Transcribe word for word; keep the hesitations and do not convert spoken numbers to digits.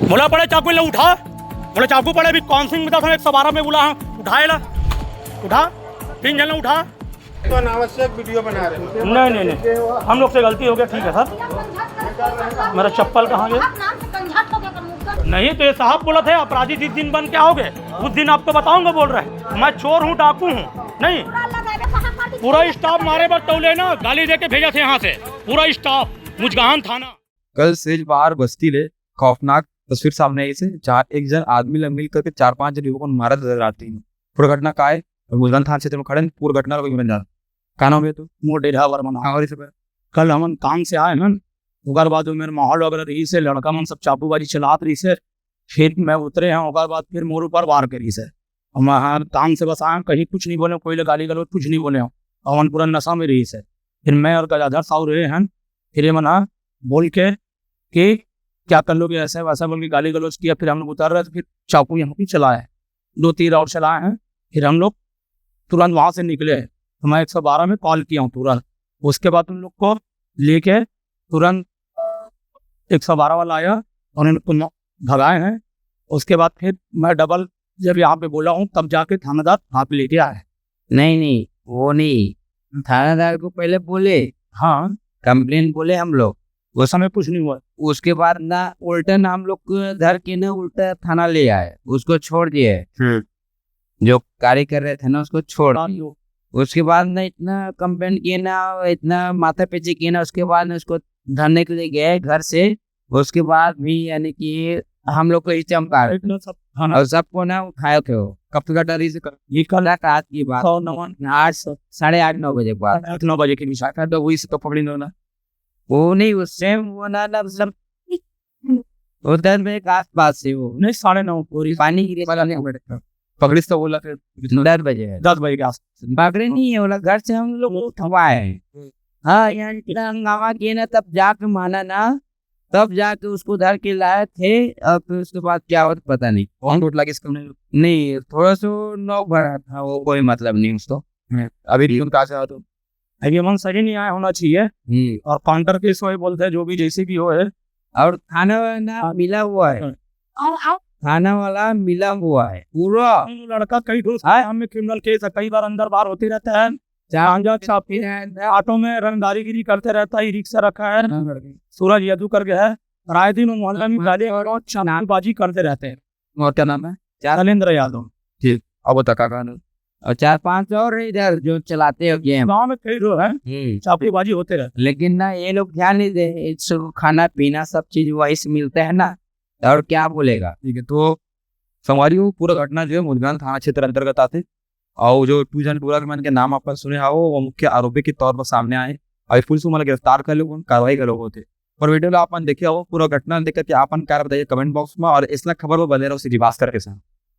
मोला पड़े चाकू, ले उठा। मोला चाकू पड़े, अभी कौन सिंह बता था, एक सौ बारह में बुला, हाँ, उठा, एला उठा, तीन जन उठा। तो अनावश्यक वीडियो बना रहे हो। नहीं, नहीं, नहीं, हम लोग से गलती हो गया, ठीक है सर। मेरा चप्पल कहाँ गया? नहीं, तो ये साहब बोला था, अपराधी जिस दिन बन के आओगे, उस दिन आपको बताऊंगा, बोल रहे हैं। मैं चोर हूँ, डाकू हूँ। नहीं, पूरा स्टाफ मारे बर टोले ना, गाली दे के भेजा थे यहाँ से, पूरा स्टाफ, मुजगाहन थाना। कल सेजबहार बस्ती ले खौफनाक तस्वीर सामने आई से, जहाँ एक जन आदमी ला मिल करके चार पांच जन युवकों ने मारा था रात दिन। पूरा घटना का है, मुजगन थाना क्षेत्र में खड़े हैं, पूरा घटना को बन जाना। का नाम है तू? मोर डेरा वर्मा नाम। हाँ, और इसे पर कल हमन काम से आए हन, ओकर बाद वो मेरे माहौल वगैरह रही से, लड़का मन सब चाकूबाजी चलात रही से, फिर मैं उतरे हैं, ओकर बाद फिर मोर ऊपर वार करी से। हम हर काम से बस आए, कहीं कुछ नहीं बोले, कोई ले गाली गलौज कुछ नहीं बोले, हमन पूरा नशा में रही से। फिर मैं और गजाधर साहू रहे हैं, फिर ये मना बोल के कि क्या कर लोगे, ऐसा वैसा बोल के गाली गलौज किया। फिर हम लोग उतर रहे, तो फिर चाकू यहाँ पे चलाए, दो तीन राउंड चलाए हैं। फिर हम लोग तुरंत वहाँ से निकले, तो मैं एक सौ बारह में कॉल किया हूँ तुरंत। उसके बाद उन लोग को लेके तुरंत एक सौ बारह वाला आया और उनको नौ-, भगाए हैं। उसके बाद फिर मैं डबल जब यहाँ पे बोला हूँ, तब जाके थानादार वहाँ पे लेके आए। नहीं, नहीं, वो नहीं, थानादार को पहले बोले, हाँ। कंप्लेन बोले हम लोग। उस समय कुछ नहीं हुआ। उसके बाद ना उल्टा ना हम लोग को धर के ना उल्टा थाना ले आए, उसको छोड़ दिए। हम्म। जो कार्य कर रहे थे ना, उसको छोड़ दिए। उसके बाद ना इतना कंप्लेन किए ना, इतना माथा पीछी किए ना, उसके बाद ना उसको धरने के लिए गए घर से। उसके बाद भी यानी कि हम लोग को ही चमका रहे थे। इतना सब थाना और सबको ना उठाए थे वो। कब तक डरी से कर? ये कल रात की बात। सौ नौ। आज साढ़े आठ नौ बजे के बाद। आठ नौ बजे के बीच आता तो वही से तो पकड़ी ना। वो नहीं, उस टाइम वो ना, ना, मतलब, वो दस बजे के आसपास से वो नहीं, साढ़े नौ पूरी पानी गिरे वाला नहीं बैठा। पकड़ी तो बोला फिर दस बजे है। दस बजे के आसपास। पकड़े नहीं है, बोला घर से हम लोग उठवाए हैं। हाँ, यहाँ इतना हंगामा किए ना, तब जाके माना ना, तब जाके उसको धर के लाए थे। और फिर उसके बाद क्या हुआ तो पता नहीं। कौन टूट लगे इसको? नहीं, थोड़ा सा नॉक भरा था वो, कोई मतलब नहीं उसको। अभी भी उनका आशा तो अभी मन सही नहीं आया होना चाहिए। हम्म। और काउंटर केस होए बोलते हैं, जो भी जैसे भी होए। और थाना वाला हाँ। मिला हुआ है। हाँ। थाना वाला मिला हुआ है पूरा। लड़का कई ठो हाँ। नाम में क्रिमिनल केस है, कई बार अंदर बाहर होते रहता है। चार गांजा छापी है, ऑटो में रंगदारीगिरी करते रहता है, ई रिक्शा रखा है, हाँ, लड़के। सूरज यदु करके है, राय दिन मोहल्ला में हाँ। गाली और चाकूबाजी करते रहते हैं। और क्या नाम है? चार शैलेंद्र यादव। ठीक, अब बता का कहना। और चार पांच और है इधर जो चलाते हो गेम। गांव में कई लोग हैं, हम्म। चाकूबाजी होते रहते। लेकिन ना, ये लोग ध्यान नहीं दे, इसको खाना पीना सब चीज वहीं से मिलता है ना, और क्या बोलेगा? ठीक है, तो संगवारी हो, पूरा घटना जो है मुजगंध थाना क्षेत्र अंतर्गत आते, और जो टू जन टूरा के मन के नाम अपन सुने हो, वो मुख्य आरोपी के तौर पर सामने आए, और पुलिस उमन ला गिरफ्तार कर ले, उन कार्रवाई घलो होते। और वीडियो ला अपन देखे हो, पूरा घटना देख के अपन कार बताइए कमेंट बॉक्स में, और इसला खबर वो बने रहो श्री भास्कर के साथ।